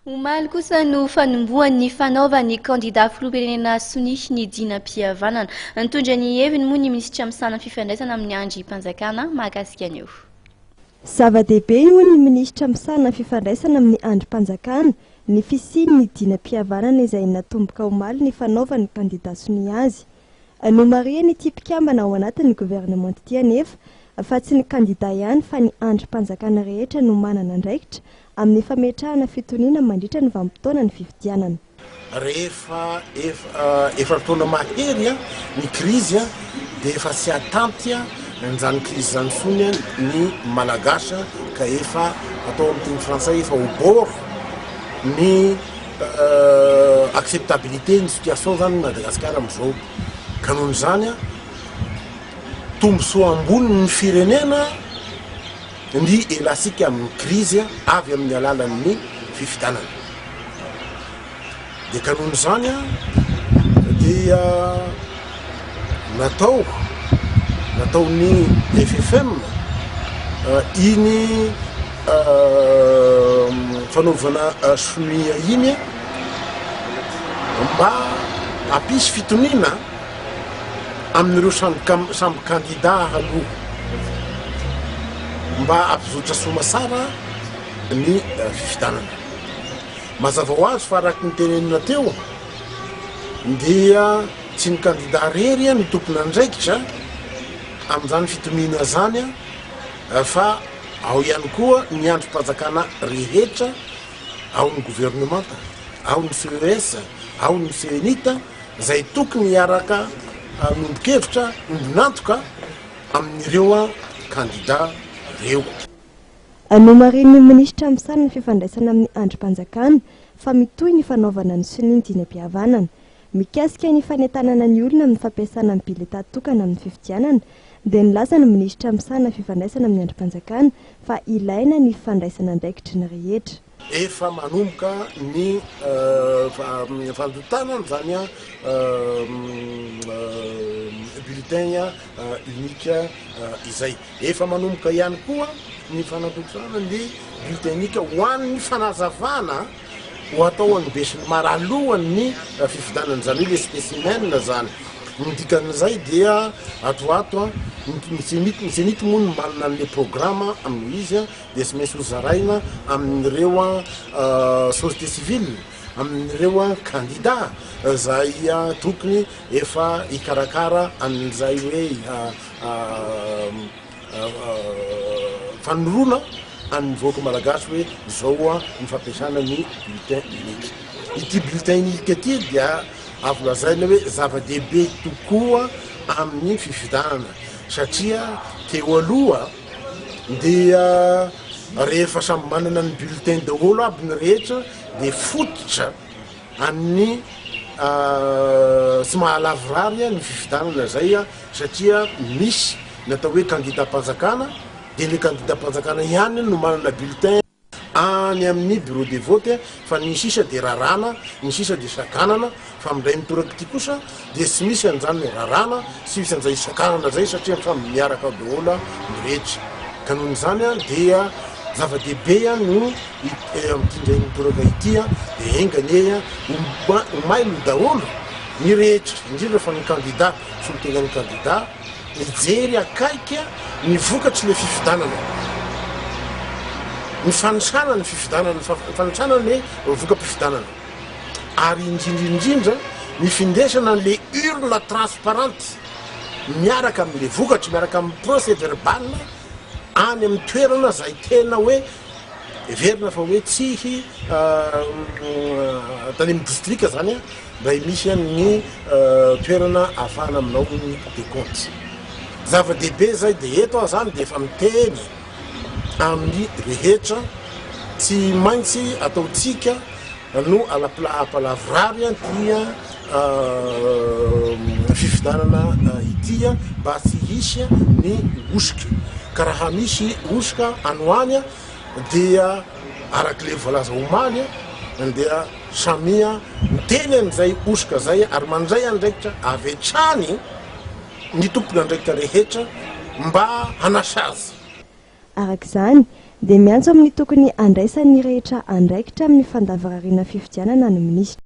Omaly kosa no fanombohan'ny fanaovan'ny kandida filoham-pirenena sonia ny dinam-pihavanana. Nitondra ny heviny moa ny minisitra misahana ny fifandraisana amin'ny andrim-panjakana mahakasika an'io. Zava-dehibe hoy ny minisitra misahana ny fifandraisana amin'ny andrim-panjakana ny fisian'ny dinam-pihavanana izay natomboka omaly ny fanaovan'ny kandida sonia azy. Nomarihan'ity mpikambana ao anatin'ny governemanta ity anefa fa tsy ny kandida ihany fa ny andrim-panjakana rehetra no manana andraikitra amin'ny fametrahana fitoniana mandritra ny vanim-potoanan'ny fifidianana. Rehefa efa efa-taona mahery ny krizy dia efa tsy hatanty an'izany krizy izany intsony ny Malagasy ka efa atao amin'ny teny frantsay efa au bord ny acceptabilité ny situation zany Madagasikara amizao ka noho izany tombosoa ambony ny firenena ny elasika amin'ny krizy avy amin'ny alalan'ny fifidianana de ka noho izany dia natao nataon'ny FFM iny fanaovana sonia iny mba hampisy fitoniana amin'ireo samy kandida aloha mba hampizotra soamasara ny fifidianana. Mazava ho azy fa araka ny tenenina teo dia tsy ny kandida rery no tompon'andraikitra amin'izany fitoniana izany fa ao ihany koa ny andrim-panjakana rehetra, ao ny governemanta, ao ny CES, ao ny CENIT izay tokony hiaraka miombon-kevitra, miombon'antoka amin'ireo kandida ireo. Nomarihin'ny minisitra misahana ny fifandraisana amin'ny andrim-panjakana fa mitohy ny fanaovana ny sonia ny dinam-pihavanana. Mikasika ny fanentanana ny olona amin'ny fampiasana ny biletà tokana amin'ny fifidianana dia nilaza ny minisitra misahana ny fifandraisana amin'ny andrim-panjakana fa ilaina ny fandraisana andraikitry ny rehetra. Efa manomboka ny fandontana an'izany bulletin unique izay. Efa manomboka ihany koa ny fanatontosana ny bulletin unique ho an'ny fanazavana ho atao an'ny besinimaro alohan'ny fifidianana, izany hoe le spécimen zany. Ny dikan'izay dia ato ho ato ny Cenit, ny Cenit moa no manana an'le programme amin'io izy dia tsy maintsy ho zaraina amin'ireo société civile, amin'ireo kandida izay tokony efa hikarakara an'izay hoe Fanorona an'ny vahoaka malagasy hoe izao ny fampiasana ny bulletin unique. Ity bulletin unique ity dia azo lazaina hoe zava-dehibe tokoa amin'ny fifidianana satria teo aloha dia rehefa samy manana ny bulletin daholo aby ny rehetra dia fototra an'ny tsy mahalavorary ny fifidianana izay satria misy ny atao hoe kandidam-panjakana dia ilay kandidam-panjakana ihany no manana bulletin any amin'ny bureau de vote fa ny sisa dia rarana, ny sisa dia sakanana fa amin'indray mitoraka ity kosa dia tsy misy an'izany rarana, tsy misy an'izay sakanana izay satria samy miaraka ao daholo ny rehetra ka noho izany dia zava-dehibe no amin'ity indray mitoraka ity dia enga anie ho mailo daholo ny rehetra indrindra fa ny kandida, solontenan'ny kandida mijery akaiky ny vokatry ilay fifidanana, ny fanisana ny fifidanana, ny fanisana ny voka-pifidanana ary indrindra indrindra ny findesana an'ilay urne transparente miaraka amin'ilay vokatry, miaraka amin'ny procès verbal any amin'ny toerana izay tena hoe heverina fa hoe tsy tany amin'ny distrika zany Mba misy ny toerana ahafahana aminao ny decompte. Zava-dehibe izay dia eto aho izany dia efa miteny amin'ny rehetra tsy maintsy ataontsika no ampalavorary ity fifidianana ity mba tsy hisy ny hosoka. Ka raha misy hosoka any ho any dia araka ilay voalaza omaly dia Samia miteny an'izay hosoka izay ary mandray andraikitra avy hatrany ny tompon'andraikitra rehetra mba hanasazy. Araka izany, dia miantso amin'ny tokony handraisan'ny rehetra andraikitra amin'ny fandavorariana fifidianana ny minisitra.